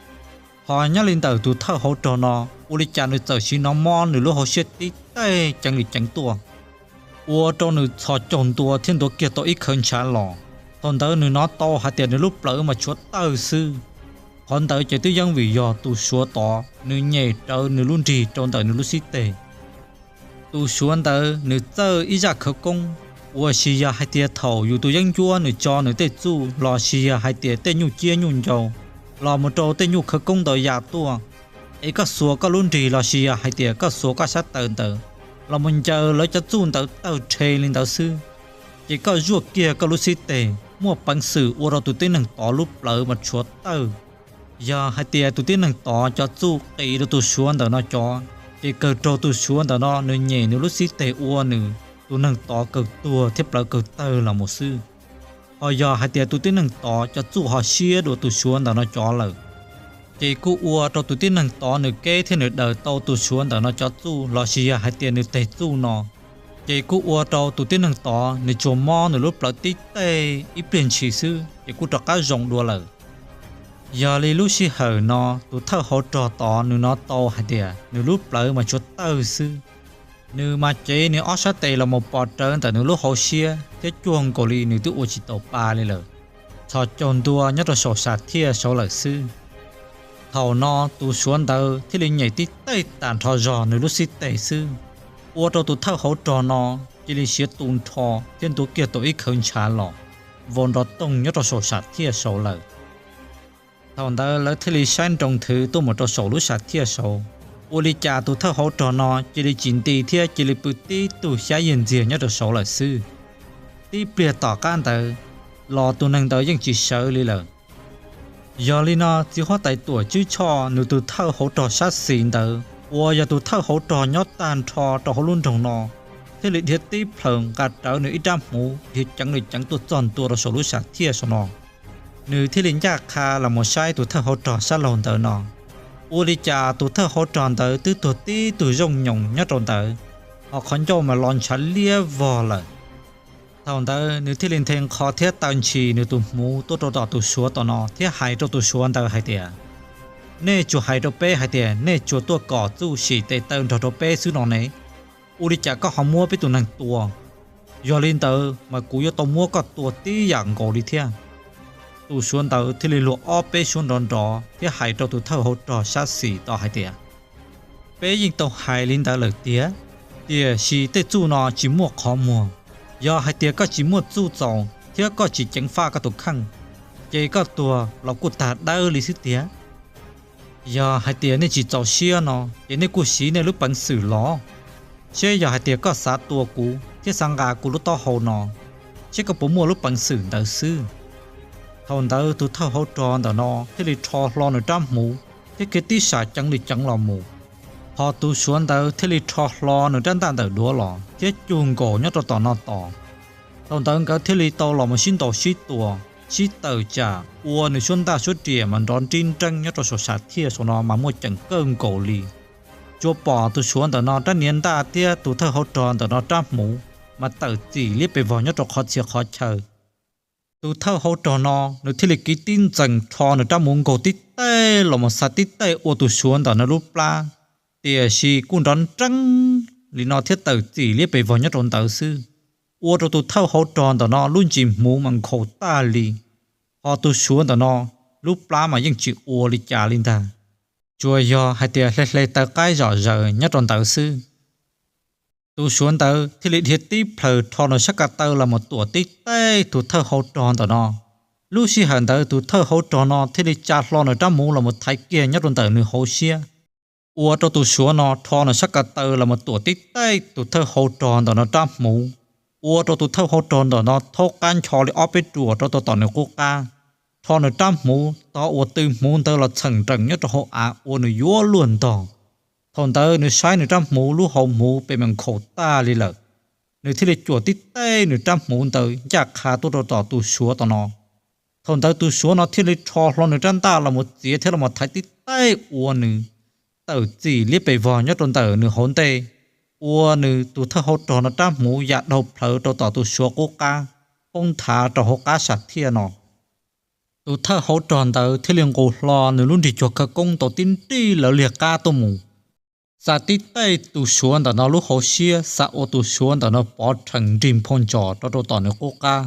Ho nyob li ntawm tus thawj hauv rog no, ua li cas nws txawm sim hnov mob nws lub hauv siab tib taij ceev li ceev tuaj, ua rau nws txhos caug ntua thiab ntuav kiag tau ib khawv ntshav los. Thaum ntawd nws hnov tau hais tias nws lub plawv mas tshuav tawg xwb. Qhov ntawd ces twb yeej vim yog tus Suav tod nws nyem rawv nws lub nrig rau ntawm nws lub xib teg. Tus Suav ntawd nws txawj ib zaj khawv koob, uas sis yog hais tias thaum yus tus yeeb ncuab nws tso nws tej txuj los sis yog hais tias tej nyuj ciab nyuj ncau los mus rau tej nyuj khawv koob ntawd ya tuaj, es koj xuas koj lub nrig los sis yog hais tias koj xuas koj sab taw ntawd los mus ncaws lawv cov txuj ntawd tawg rhe li ntawd xwb, ces koj zuaj kiag koj lub xib teg muaj peev xwm ua rau tus tib neeg tod lub plawv mas tshuav tawg. Yog hais tias tus tib neeg tod cov txuj qis rau tus Suav ntawm no cov, ces kawg raug tus Suav ntawm no nws nyem nws lub xib teg ua nws tus neeg tod kawg tuag thiab plawv kawg tawg los mus xwb. Ho yog hais tias tus tib neeg tod cov txuj ho siab dua tus Suav ntawm no cov lawm, ces kuj ua rau tus tib neeg tod nws keb thiab nws daws tau tus Suav ntawm no cov txuj los sis yog hais tias nws teg txuj no, ces kuj ua rau tus tib neeg tod nws tsuas mob nws lub plawv tib taij ib pliag ntshis xwb ces kuj rov qab zoo dua lawm. Yog li lub sij hawm no tus thawj hauv rog tod nws hnov tau hais tias nws lub plawv mas tshuav tawg xwb, nws mas cev nws ob sab tes los mus pos rawv ntawm nws lub hauv siab thiab cuag nkaus li nws twb ua tsis tau pa li lawm, txhos caug ntua nyob rau saum sam thiaj saud lawm xwb. Thaum no tus Suav ntawd thiaj li nyem tib taij tas nrho zog nws lub xib teg xwb, ua rau tus thawj hauv rog no cia li siav tu nrho thiab ntuav kiag tau ib khawv ntshav los vau nrov toog nyob rau saum sam thiaj saud lawm. Thaum ntawd lawv thiaj li saib nroo nthwv tuaj mus rau saum lub sam thiaj saud, ua li cas tus thawj hauv rog no cia li tsis nti thiab cia li pw tib tug xyab yig ntxiag nyob rau saud lawm xwb. Tib pliag tom qab ntawd los tus neeg ntawd yeej tsis sawv li lawm. Yog li no txiv huab tais Tuam Tswb Tshoj nws tus thawj hauv rog sab xis ntawd uas yog tus thawj hauv rog nyob tag nrho rau hauv lub nroog no thiaj li dhia tib plhaws nqa rawv nws ib rab hmuv dhia ceev li ceev tuaj txog ntua rau saum lub sam thiaj saum no. Nws thiaj li ncaj qha los mus saib tus thawj hauv rog sab laug ntawd no, ua li cas tus thawj hauv rog ntawd twb tuag tib tug zooj nyoos nyob rau ntawd, ho qhov ncauj mas los ntshav liab vog lawm. Thaum ntawd nws thiaj li nthe nqho thiab taw ntshis nws tus hmuv tuaj rau tom tus Suav tom no thiab hais rau tus Suav ntawd hais tias, nej tsuas hais rau peb hais tias nej tsuas tuaj kom txuj sim tes taw nrog rau peb xwb no ne, ua li cas koj ho muab peb tus neeg tua? Yog li ntawd mas kuv yuav tau muab koj tua tib yam nkaus li thiab. Tus Suav ntawd thiaj li luag ob peb suab nrov nrov thiab hais rau tus thawj hauv rog sab xis tod hais tias, peb yeej tau hais li ntawd lawm tiag, tiam sis tej txuj no tsis muaj qhov muag. Yog hais tias koj tsis muaj txuj txaus thiab koj tsis ceev faj koj tus kheej, ces koj tuag los kuj tag dawb li xwb tiag. Yog hais tias nej tsis txaus siab no ces nej kuj siv nej lub peev xwm los, seb yog hais tias koj xav tua kuv thiab xav nqa kuv lub taub hau no, seb koj puas muaj lub peev xwm ntawd xwb. Thaum ntawd tus thawj hauv rog ntawm no thiaj li rho hlo nws rab hmuv thiab khiav tib sam ceev li ceev los mus. Ho tus Suav ntawd thiaj li rho hlo nws rab ntaj ntawm duav los thiab cug nkaus nyob rau tom no tos. Thaum ntawd nkawd thiaj li tau los mus sib ntaus sib tua, sib tawm tsam ua nws suab ntaj suab riam mas nrov nrib nreeb nyob rau saum sam thiaj saum no mas muaj ceem kawg nkaus li. Tsuas pom tus Suav ntawm no rab niag ntaj thiab tus thawj hauv rog ntawm no rab hmuv mas tawm txim liab pes vog nyob rau qhov txhia qhov chaw. Tus thawj hauv rog no nws thiaj li kiv tib ntxees rho nws rab hmuv nkaug tib taij los mus xa tib taij ua tus Suav ntawm no lub plab, tiam sis kuj nrov nreeb li no thiab tawm txim liab pes vog nyob rau ntawd xwb, ua rau tus thawj hauv rog ntawm no lub ntsis hmuv mas nkhaus tag li. Ho tus Suav ntawm no lub plab mas yeej tsis ua li cas li ntag, tsuas yog hais tias hle hle taw qaib zom zaws nyob rau ntawd xwb. Tus Suav ntawd thiaj li dhia tib plhaws rho nws sab ko taw los mus tuam tib taij tus thawj hauv rog ntawm no. Lub sij hawm ntawd tus thawj hauv rog no thiaj li tsa hlo nws rab hmuv los mus thaiv kiag nyob rau ntawm nws hauv siab, ua rau tus Suav no rho nws sab ko taw los mus tuam tib taij tus thawj hauv rog ntawm no rab hmuv, ua rau tus thawj hauv rog ntawm no thaub qab ncho li ob peb ruam rau tom nws qub qab, rho nws rab hmuv tog uas tw hmuv ntawd los txheem nrees nyob rau hauv av ua nws yuav luag ntog. Thaum ntawd nws saib nws rab hmuv lub hauv hmuv pem meem nkhaus tag li lawm, nws thiaj li cuam tib teg nws rab hmuv ntawd ncaj qha tuaj rau tom tus Suav tom no. Thaum ntawd tus Suav no thiaj li rho hlo nws rab ntaj los mus txiav thiab los thaiv tib teg ua nws tawm txim liab pes vog nyob rau ntawm nws hauv ntej, ua nws tus thawj hauv rog no rab hmuv ya dhau plhawv rau tom tus Suav qub qab, poob nthav rau hauv qab sam thiaj no. Tus thawj hauv rog ntawd thiaj li nqus hlo nws lub nrig cuag khawv koob ntaus tib nrij lawv liag qab tuaj mus, xa tib teg tus Suav ntawm no lub hauv siab, xa ua tus Suav ntawm no pov rhees nrig nphau ntsos rau rau tom nws qub qab,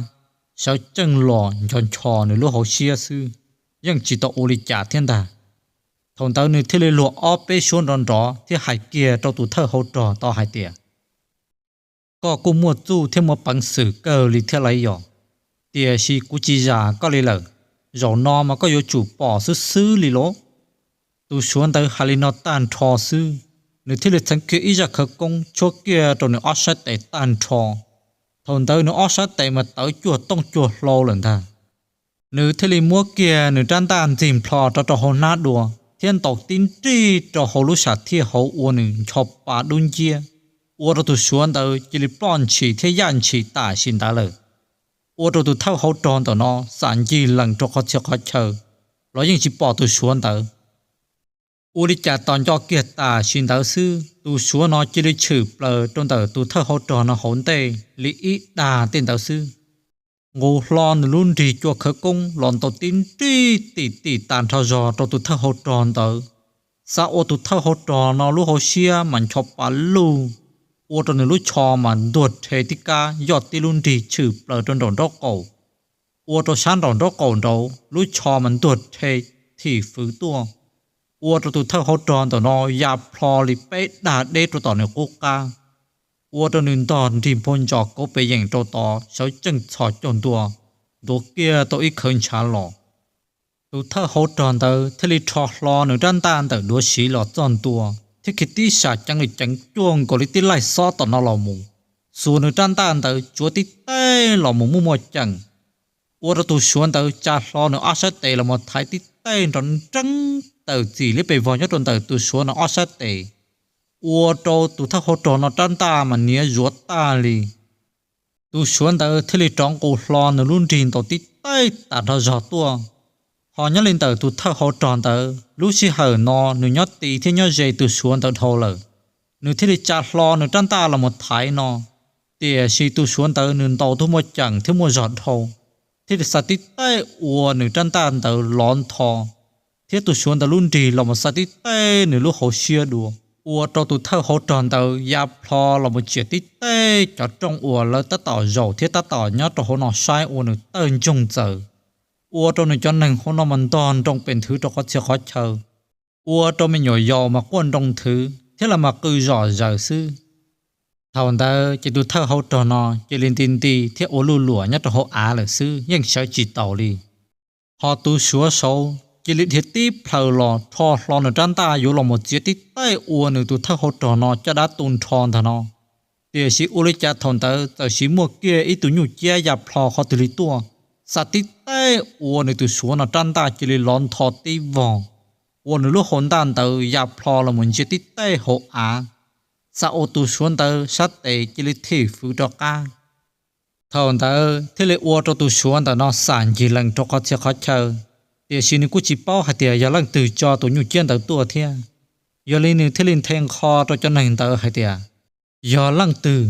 sawv tsees los ncho ncho nws lub hauv siab xwb, yeej tsis tau ua li cas thiab ntag. Thaum ntawd nws thiaj li luag ob peb suab nrov nrov thiab hais kiag rau tus thawj hauv rog tod hais tias, Koj kuj muaj txuj thiab muaj peev xwm kawg li thiab lauj yog, tiam sis kuv tsis zam koj li lawm. Zaum no mas koj yuav tsum pom xwb xwb li lauj. Tus Suav ntawd hais li no tag nrho xwb, nws thiaj li txheev kiag ib zaj khawv koob tshuab kiag rau nws ob sab tes tag nrho. Thaum ntawd nws ob sab tes mas tawv cuag tooj cuag hlau lawm ntag. Nws thiaj li muab kiag nws rab ntaj ntxig nplho rau rau hauv hnab dua thiab ntaus tib nrij rau hauv lub sam thiaj hauv ua nws ncho pa dub nciab, ua rau tus Suav ntawd cia li ploj ntshis thiab yaj ntshis tam sim ntawd lawm. Ua rau tus thawj hauv rog ntawm no xam ncig lees rau qhov txhia qhov chaw los yeej tsis pom tus Suav ntawd. Ua li cas tos nco kiag tam sim ntawd xwb, tus Suav no cia li tshwm plaws rau ntawm tus thawj hauv rog no hauv ntej li ib dag tej ntawd xwb, nqus hlo nws lub nrig cua khawv koob los ntaus tib nrij tim tim tas nrho zog rau tus thawj hauv rog ntawd, xa ua tus thawj hauv rog no lub hauv siab mas ncho pa lug, ua rau nws lub tsho mas ntuag rhe tib kab yoj tib lub nrig tshwm plaws rau nraum nraub qaum, ua rau sab nraum nraub qaum nraud lub tsho mas ntuag rhe thim fwv tuaj, ua rau tus thawj hauv rog ntawm no ya plho li peb dag deb rau tom nws qub qab, ua rau nws ntog nrig nphau ntsos kauv pes yeem rau tod sawv tsees txhos caug ntua, ntuav kiag tau ib khawv ntshav los. Tus thawj hauv rog ntawd thiaj li rho hlo nws rab ntaj ntawm duav siv los txog ntua thiab kiag tib sam ceev li ceev cuag nkaus li tib laij xob tom no los mus, xuas nws rab ntaj ntawd tsuav tib teg los mus muaj muaj ceem, ua rau tus Suav ntawd tsa hlo nws ob sab tes los mus thaiv tib teg nrov nreeb tawm txim liab pes vog nyob rau ntawm tus Suav no ob sab tes, ua rau tus thawj hauv rog no rab ntaj mas niav zuav tag li. Tus Suav ntawd thiaj li rov nqus hlo nws lub nrig ntaus tib teg tas nrho zog tuaj. Ho nyob li ntawm tus thawj hauv rog ntawd lub sij hawm no nws nyob ti thiab nyob ze tus Suav ntawd dhau lawm, nws thiaj li tsa hlo nws rab ntaj los mus thaiv no, tiam sis tus Suav ntawd nws ntaus tuaj muaj ceem thiab muaj zog dhau, thiaj li xa tib teg ua nws rab ntaj ntawd lov ntho, thiab tus Suav ntawd lub nrig los mus xa tib teg nws lub hauv siab dua, ua rau tus thawj hauv rog ntawd ya plho los mus tsiam tib teg cov rooj uas lawv tab tom zaum thiab tab tom nyob rau hauv no saib ua nws tawg ntsoog txaws, ua rau nws cov neeg hauv no mas ntog nroo pes nthwv rau qhov txhia qhov chaw, ua rau me nyuam yaus mas quaj nroo nthwv thiab lawv mas qw zom zaws xwb. Thaum ntawd ces tus thawj hauv rog no cia li nti nti thiab ua luj luam nyob rau hauv av lawm xwb, yeej sawv tsis taus li. Ho tus Suav saud cia li dhia tib plhaws los rho hlo nws rab ntaj yuav los mus txiav tib teg ua nws tus thawj hauv rog no caj dab tu nrho ntag no. Tiam sis ua li cas thaum ntawd txawm siv muaj kiag ib tug nyuj ciab ya plho qhov twg li tuaj, xa tib teg ua nws tus Suav no rab ntaj cia li lov ntho tib vog, ua nws lub hauv ntaj ntawd ya plho los mus ntsia tib teg hauv av, xa ua tus Suav ntawd sab tes cia li thim fwv rov qab. Thaum ntawd thiaj li ua rau tus Suav ntawm no xam ncig lees rau qhov txhia qhov chaw, tiam sis nws kuj tsis paub hais tias yog leej twg tso tus nyuj ciab ntawd tuaj thiab. Yog li nws thiaj li nthe nqho rau cov neeg ntawd hais tias, yog leej twg,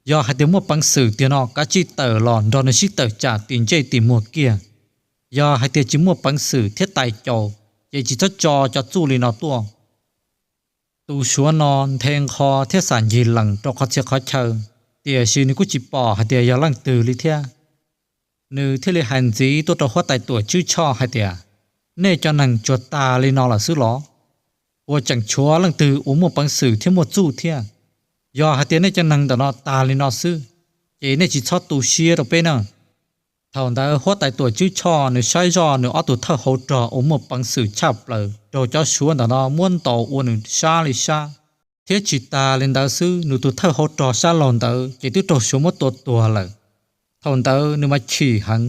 yog hais tias muaj peev xwm tiag no kav tsij tawm los nrog nws sib tawm tsam tim ntsej tim muag kiag. Yog hais tias tsis muaj peev xwm thiab tais caus, ces tsis txhob tso cov txuj li no tuaj. Tus Suav no nthe nqho thiab xam ncig lees rau qhov txhia qhov chaw, tiam sis nws kuj tsis pom hais tias yog leej twg li thiab. Nws thiaj li hais ntxiv tuaj rau huab tais Tuam Tswb Tshoj hais tias, nej cov neeg tsuas tas li no lawm xwb los? Puas tseem tshuav leej twg uas muaj peev xwm thiab muaj txuj thiab? Yog hais tias nej cov neeg ntawm no tas li no xwb, ces nej tsis txhob tu siab rau peb na. Thaum ntawd huab tais Tuam Tswb Tshoj nws saib zoj nws ob tug thawj hauv rog uas muaj peev xwm tshaj plaws raug cov Suav ntawm no muab ntaus ua nws sab li sab, thiab tsis tas li ntawd xwb, nws tus thawj hauv rog sab laug ntawd ces twb raug Suav muab tua tuag lawm. Thaum ntawd nws mas chim heev.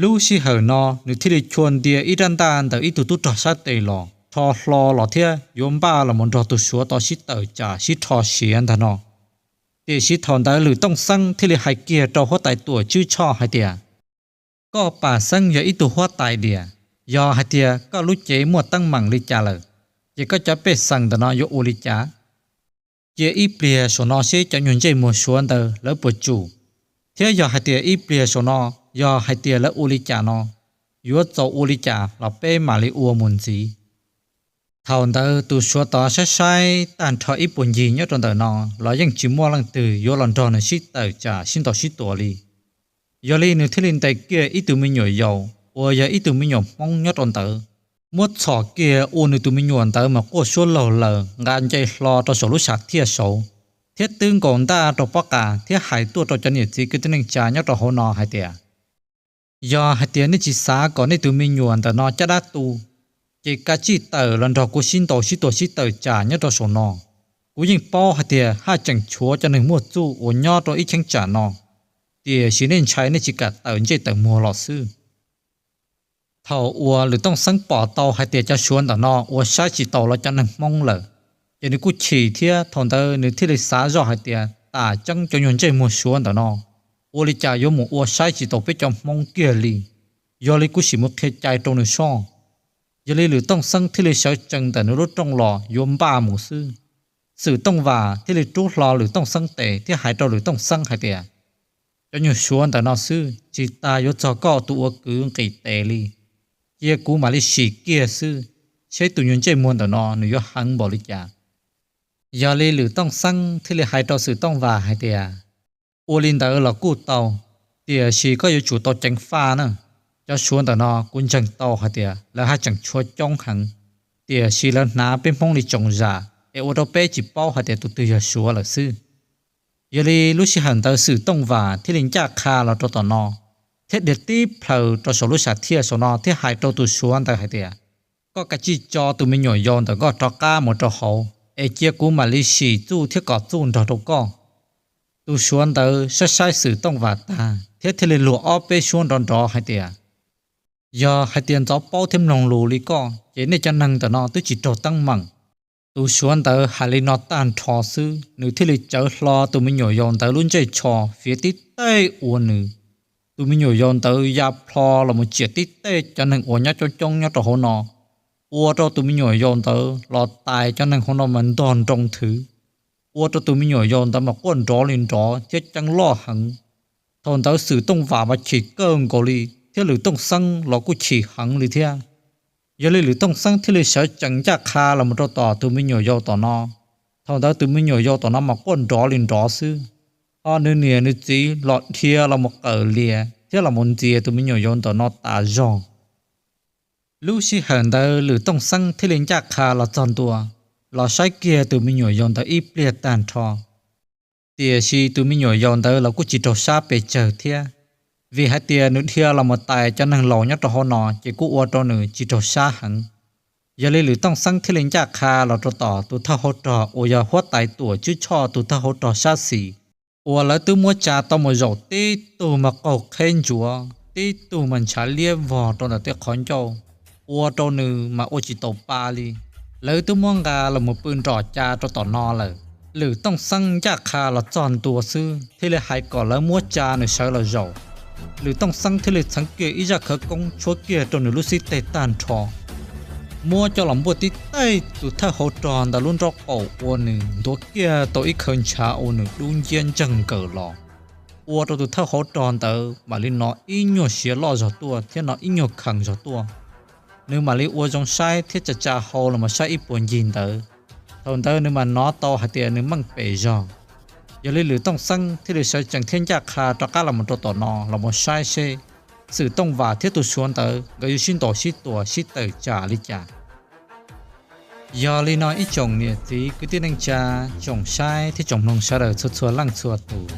Lub sij hawm no nws thiaj li chua ntia ib rab ntaj ntawm ib tug tub rog sab tes los rho hlo los thiab yuav npaj los mus nrog tus Suav tod sib tawm tsam sib rho siav ntag no. Tiam sis thaum ntawd Lwm Tooj Xeeb thiaj li hais kiag rau huab tais Tuam Tswb Tshoj hais tias, koj Pam Xeeb yog ib tug huab tais diam, yog hais tias koj lub cev muaj teeb meem li cas lawm, ces koj cov pej xeem ntawm no yuav ua li cas? Cia ib pliag saum no seb cov nyuag ntsej muag Suav ntawd lawv puas tsum, thiab yog hais tias ib pliag saum no yog hais tias lawv ua li cas no, yuav txaus ua li cas los peb mam li ua mus ntxiv. Thaum ntawd tus Suav tod saib saib tag nrho ib puag ncig nyob rau ntawm no los yeej tsis muaj leej twg yuav los nrog nws sib tawm tsam sib ntaus sib tua li. Yog li nws thiaj li ntes kiag ib tug me nyuam yaus uas yog ib tug me nyuam Hmoob nyob rau ntawd, muab txhom kiag ua nws tus me nyuam ntawd mas quaj suab laug lawm, nqa nce hlo rau saum lub sam thiaj saud, thiab twb nkaus ntaj rau pob qa thiab hais tuaj rau cov niam txiv kwv tij neej tsa nyob rau hauv no hais tias, yog hais tias nej tsis xav kom nej tus me nyuam ntawm no caj dab tu, ces kav tsij tawm los nrog kuv sib ntaus sib tua sib tawm tsam nyob rau saum no. Kuv yeej paub hais tias haj tseem tshuav cov neeg muaj txuj uas nyob rau ib cheeb tsam no, tiam sis nej ntshai nej tsis kam tawm ntsej tawm muag los xwb. Thaum uas Lwm Tooj Xeeb pom tau hais tias cov Suav ntawm no ua saib tsis taus los cov neeg Hmoob lawm, ces nws kuj chim thiab thaum ntawd nws thiaj li xav zoj hais tias tam tseeb cov nyuag ntsej muag Suav ntawm no ua li cas yuav mus ua saib tsis taus peb cov Hmoob kiag li. Yog li kuv sim mus qhia cai rau nws soj. Yog li Lwm Tooj Xeeb thiaj li sawv tsees ntawm nws lub rooj los yuav npaj mus xwb. Xwm Tooj Vam thiaj li rub hlo Lwm Tooj Xeeb tes thiab hais rau Lwm Tooj Xeeb hais tias, cov nyuag Suav ntawm no xwb tsis tas yuav txog koj tus ua kwv nqis tes li. Cia kuv mam li sim kiag xwb, seb tus nyuag ntsej muag ntawm no nws yuav heev npaum li cas. Yog li Lwm Tooj Xeeb thiaj li hais rau Xwm Tooj Vam hais tias, ua li ntawd los kuj tau, tiam sis koj yuav tsum tau ceev faj na. Cov Suav ntawm no kuv ntseeg tau hais tias lawv haj tseem tshuav coob heev, tiam sis lawv hnav peb Hmoob li tsoom zam es ua rau peb tsis paub hais tias tus twg yog Suav lawm xwb. Yog li lub sij hawm ntawd Xwm Tooj Vam thiaj li ncaj qha los rau tom no, thiab dhia tib plhaws rau saum lub sam thiaj saum no thiab hais rau tus Suav ntawd hais tias, koj kav tsij tso tus me nyuam yaus ntawm koj rov qab mus rau hauv es cia kuv mam li sim txuj thiab kom txuj nrog rau koj. Tus Suav ntawd saib saib Xwm Tooj Vam tag thiab thiaj li luag ob peb suab nrov nrov hais tias, yog hais tias ntxov paub thiab mloog lus li koj ces nej cov neeg ntawm no twb tsis raug teeb meem. Tus Suav ntawd hais li no tag nrho xwb, nws thiaj li tsawv hlo tus me nyuam yaus ntawd lub ntsej tsho fiav tib teg ua nws. Tus me nyuam yaus ntawd ya plho los mus tsiam tib teg cov neeg uas nyob coob coob nyob rau hauv no, ua rau tus me nyuam yaus ntawd los tais cov neeg hauv no mas ntog nroo nthwv, ua rau tus me nyuam yaus ntawd mas quaj nrov li nrov thiab ceeb loj heev. Thaum ntawd Xwm Tooj Vam mas chim kawg nkaus li thiab Lwm Tooj Xeeb los kuj chim heev li thiab. Yog li Lwm Tooj Xeeb thiaj li sawv tsees ncaj qha los mus rau tom tus me nyuam yaus tom no. Thaum ntawd tus me nyuam yaus tom no mas quaj nrov li nrov xwb, ho nws niam nws txiv los dhia los mus qawm lias thiab los mus ntxias tus me nyuam yaus ntawm no tas zog. Lub sij hawm ntawd Lwm Tooj Xeeb thiaj li ncaj qha los txog ntua, los saib kiag tus me nyuam yaus ntawd ib pliag tag nrho. Tiam sis tus me nyuam yaus ntawd los kuj tsis raug sab pes tsawg thiab, vim hais tias nws dhia los mus tais cov neeg laus nyob rau hauv no ces kuj ua rau nws tsis raug sab heev. Yog li Lwm Tooj Xeeb thiaj li ncaj qha los rau tom tus thawj hauv rog uas yog huab tais Tuam Tswb Tshoj tus thawj hauv rog sab xis, uas lawv twb muab tsa tau mus zaum tib tug mas qaug qheb ntsuav, tib tug mas ntshav liab vog rau ntawm tej qhov ncauj, ua rau nws mas ua tsis taus pa li. Lawv twb muab nqa los mus pw nrom cas rau tom no lawm. Lwm Tooj Xeeb ncaj qha los txog ntua xwb thiaj li hais kom lawv muab tsa nws sawv los zaum. Lwm Tooj Xeeb thiaj li txheev kiag ib zaj khawv koob tshuab kiag rau nws lub xib teg tag nrho, muab coj los npuaj tib teg tus thawj hauv rog ntawd lub nraub qaum ua nws ntuav kiag tau ib khawv ntshav ua nws dub nciab ntseeg nkawm los, ua rau tus thawj hauv rog ntawd mam li hnov ib nyuag siav loj zog tuaj thiab hnov ib nyuag khees zog tuaj. Nws mam li ua zoo saib thiab tsa tsa hau los mus saib ib puag ncig ntawd. Thaum ntawd nws mam hnov tau hais tias nws meej pem zog. Yog li Lwm Tooj Xeeb thiaj li sawv tsees thiab ncaj qha rov qab los mus rau tom no los mus saib seb Xwm Tooj Vam thiab tus Suav ntawd nkawd yuav sib ntaus sib tua sib tawm tsam li cas. Yog li no ib tsoom niam txiv kwv tij neej tsa, tsoom saib thiab tsoom mloog sawv daws txhua txhua leej txhua tus,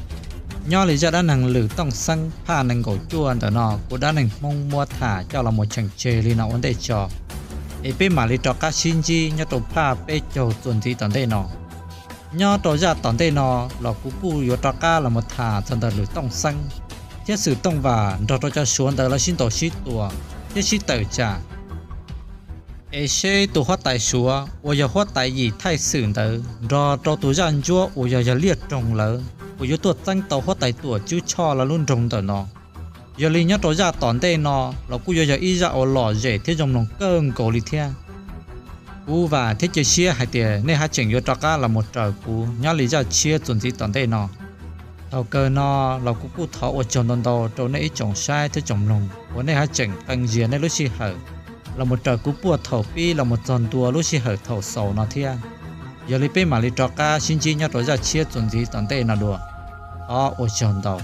nyob li zaj dab neeg Lwm Tooj Xeeb phaj nees nkaum cuaj ntawm no kuv Dab Neeg Hmoob muab tham coj los mus cheem tseg li no ua ntej tso, es peb mam li rov qab sib ntsib nyob rau phaj peb caug txuas ntxiv tom ntej no. Nyob rau zaj tom ntej no los kuv kuj yuav rov qab los mus tham txog ntawm Lwm Tooj Xeeb thiab Xwm Tooj Vam nrog rau cov Suav ntawd lawv sib ntaus sib tua thiab sib tawm tsam. Es seb tus huab tais Suav uas yog huab tais Yim Thaij Xwm ntawd nrog rau tus zaj ntsuab uas yog yawg Liaj Roog lawv puas yuav tuaj txeeb tau huab tais Tuam Tswb Tshoj lawv lub nroog ntawm no. Yog li nyob rau zaj tom ntej no los kuj yuav yog ib zaj uas lom zem thiab zoo mloog kawg nkaus li thiab. Kuv vam thiab cia siab hais tias nej haj tseem yuav rov qab los mus raws kuv nyob li zaj tshiab txuas ntxiv tom ntej no. Thaum kawg no los kuv kuj thov ua tsaug ntau ntau rau nej ib tsoom saib thiab tsoom mloog uas nej haj tseem qee zias nej lub sij hawm los mus raws kuv puaj thaum pib los mus txog ntua lub sij hawm thaum xaus no thiab. Yog li peb mam li rov qab sib ntsib nyob rau zaj tshiab txuas ntxiv tom ntej no dua. Thov ua tsaug ntau.